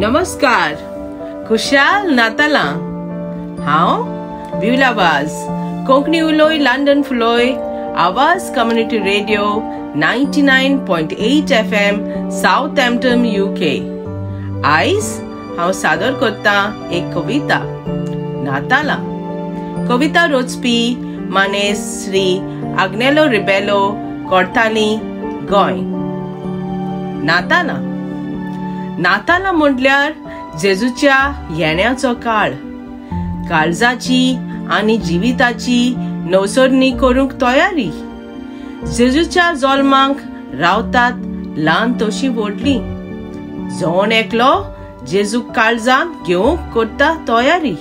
नमस्कार, खुशाल नातालां. हांव ब्युला वाज, कोंकणी उलोय लंडन फुलोय, आवाज community radio 99.8 FM, Southampton, UK. आयज हांव सादर करतां एक कविता, नातालां. कविता रचपी मानेस श्री आग्नेलो रिबेलो, कोर्ताली, गोंय. नातालां. नातालां म्हटल्यार जेजूच्या येण्याचो काळ. काळजाची आनी जिविताची नवसरणी करूंक तयारी. जेजूच्या जल्माक रावतात ल्हान तशी व्हडली. जण एकलो जेजूक काळजांत घेवंक करता तयारी.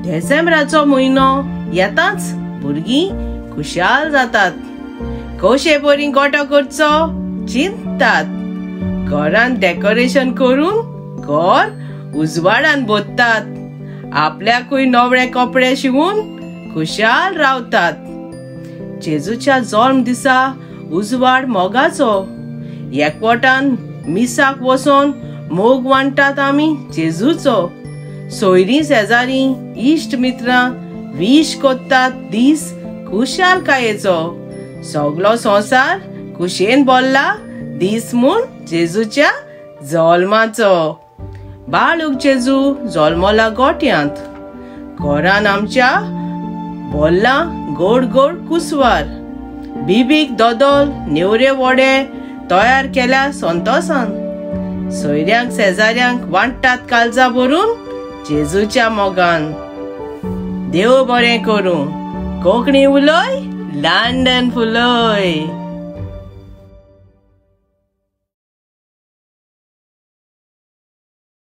डिसेंबराचो म्हयनो येताच भुरगीं खुशाल जातात. कशे बरी गोटो करचो चिंततात. घरांत डेकोरेशन करून घर उजवाडान भरतात. आपल्याकूय नवे कपडे शिवून खुशाल रावतात. जेजूच्या जल्म दिसा उजवाड मोगाचो. एकवटान मिसाक वचोन मोग वांट्टात आमी जेजूचो. सोयरीं शेजारी इश्ट मित्रां विश करतात दीस खुशालकायेचो. सगलो संवसार खुशेन भरला दीस म्हूण जेजूच्या जल्माचो. बाळूक जेजू जल्मला गोट्यांत. घरान आमच्या भरला गोड गोड कुसवार. बिबीक दोदोल नेवरे वडे तयार केल्या संतोसान. सोयऱ्यांक शेजाऱ्यांक वांट्टात काळजा भरून जेजूच्या मोगान. देव बरें करूं. कोंकणी उलोय, लंडन फुलोय.